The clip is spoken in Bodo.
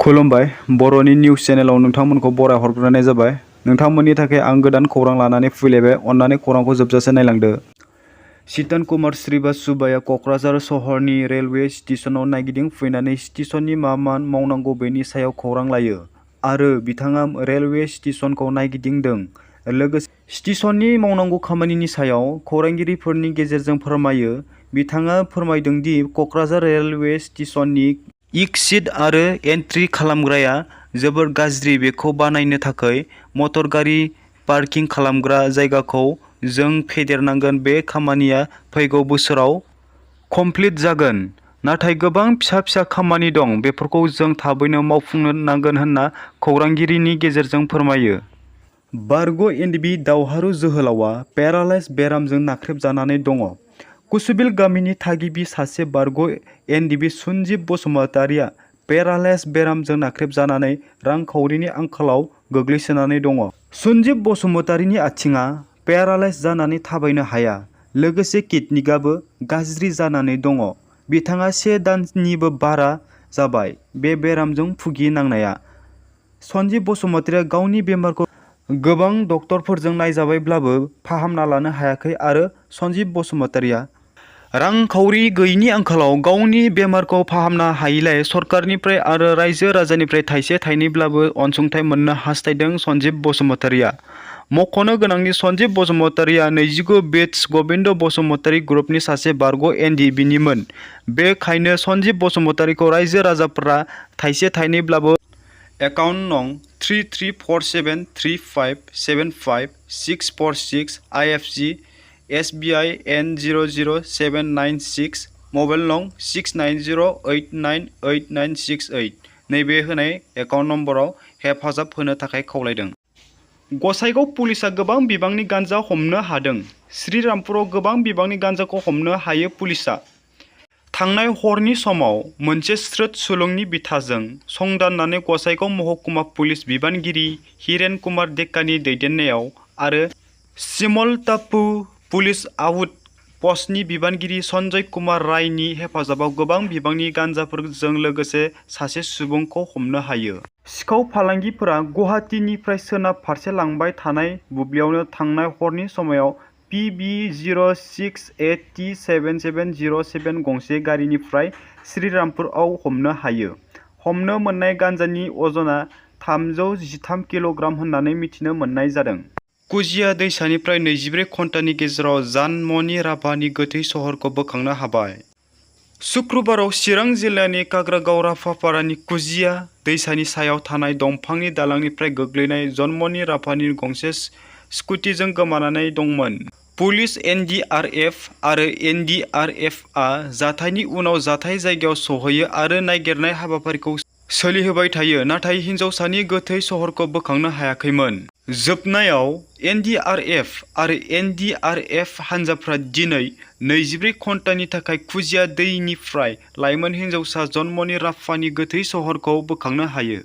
खुलुमबाय बर'नि निउस चेनेलाव नोंथांमोनखौ बराय हरग्रोनाय जाबाय। नोंथांमोननि थाखाय आं गोदान खौरां लानानै फैलायबाय। अन्नानै खौरांखौ जोबजासे नायलांदो। चेतन कुमार श्रीवास्तवआ क'क्राझार सहरनि रेलवे स्टेशनाव नायगिदिं फैनानै स्टेशननि मा मावनांगौ बेनि सायाव खौरां लायो आरो बिथाङा रेलवे स्टेशनखौ नायगिदिंदों। लोगोसे स्टेशननि मावनांगौ खामानिनि सायाव खौरांगिरिफोरनि गेजेरजों फोरमायो। बिथाङा फोरमायदों दि क'क्राझार रेलवे स्टेशननि एक्सिट आरो एन्ट्रि खालामग्राया जोबोद गाज्रि। बेखौ बानायनो थाखाय मटर गारि पार्किं खालामग्रा जायगाखौ जों फेदेरनांगोन। बे खामानिया फैगौ बोसोराव कमप्लिट जागोन। नाथाय गोबां फिसा फिसा खामानि दं। बेफोरखौ जों थाबैनो मावफुंनो नांगोन होनना खौरांगिरिनि गेजेरजों फोरमायो। बारग' एनडिएफबि दावहारु जोहोलावआ पेरालाइज बेरामजों नाख्रेबजानानै दङ। कुसुबिल गामिनि थागिबि सासे बारग' एनडिएफबि सन्जिब बसुमतारिया पेरालाइज बेरामजों नाख्रेबजानानै रांखावरिनि आंखालाव गोग्लैसोनानै दङ। सन्जिब बसुमतारिनि आथिंआ पेरालाइज जानानै थाबायनो हाया। लोगोसे किडनिकआबो गाज्रि जानानै दङ। बिथाङा 1 दाननिबो बारा जाबाय बे बेरामजों भुगिनांनाया। सन्जिब बसुमतारिया गावनि बेमारखौ गोबां डक्टरफोरजों नायजाबायब्लाबो फाहामना लानो हायाखै आरो सन्जिब बसुमतारिया रांखावरि गैयिनि आंखालाव गावनि बेमारखौ फाहामनो हायिलाय सरकारनिफ्राय आरो रायजो राजानिफ्राय थाइसे थाइनैब्लाबो अनसुंथाइ मोननो हास्थायदों सन्जिब बसुमतारिया। मख'नो गोनांदि सन्जिब बसुमतारिया 29 बेटस गबिन्द बसुमतारि ग्रुपनि सासे बारग' एनडिएफबिनिमोन। बेखायनो सन्जिब बसुमतारिखौ रायजो राजाफोरा थाइसे थाइनैब्लाबो एकाउन्ट नं 334735755646 IFC SBI N00796 मबाइल नं 6908989688 नैबे होनाय एकाउन्ट नम्बराव हेफाजाब होनो थाखाय खावलायदों। गसाइगाव पुलिसआ गोबां बिबांनि गान्जा हमनो हादों। श्रीरामपुराव गोबां बिबांनि गान्जाखौ हमनो हायो पुलिसआ। थांनाय हरनि समाव मोनसे स्रोत सुलुंनि बिथाजों संदाननानै गसाइगाव महकुमा पुलिस बिबानगिरि हिरेन कुमार डेकानि दैदेननायाव आरो सिमलतापु पुलिस आउट पस्टनि बिबानगिरि सन्जय कुमार रायनि हेफाजाबाव गोबां बिबांनि गान्जाफोरजों लोगोसे सासे सुबुंखौ हमनो हायो। सिखाव फालांगिफोरा गुवाहाटीनिफ्राय सोनाब फारसे लांबाय थानाय बुब्लियावनो थांनाय हरनि समाव PB06AT7707 गंसे गारिनिफ्राय श्रीरामपुरआव हमनो हायो। हमनो मोननाय गान्जानि अजना 313 किल'ग्राम होननानै मिथिनो मोननाय जादों। कुजिया दैसानिफ्राय 24 घन्टानि गेजेराव जानमनि राभानि गोथै सहरखौ बोखांनो हाबाय। शुक्रबाराव चिरां जिल्लानि काग्रागाव राभापारानि कुजिया दैसानि सायाव थानाय दंफांनि दालांनिफ्राय गोग्लैनाय जन्मनि राभानि गंसे स्कुटिजों गोमानानै दंमोन। पुलिस NDRF आरो NDRFआ जाथायनि उनाव जाथाय जायगायाव सौहैयो आरो नागिरनाय हाबाफारिखौ सोलिहोबाय थायो। नाथाय हिनजावसानि गोथै सहरखौ बोखांनो हायाखैमोन। जोबनायाव NDRF आरो NDRF हानजाफ्रा दिनै 24 घन्टानि थाखाय कुजिया दैनिफ्राय लाइमोन हिनजावसा जन्मनि राभानि गोथै सहरखौ बोखांनो हायो।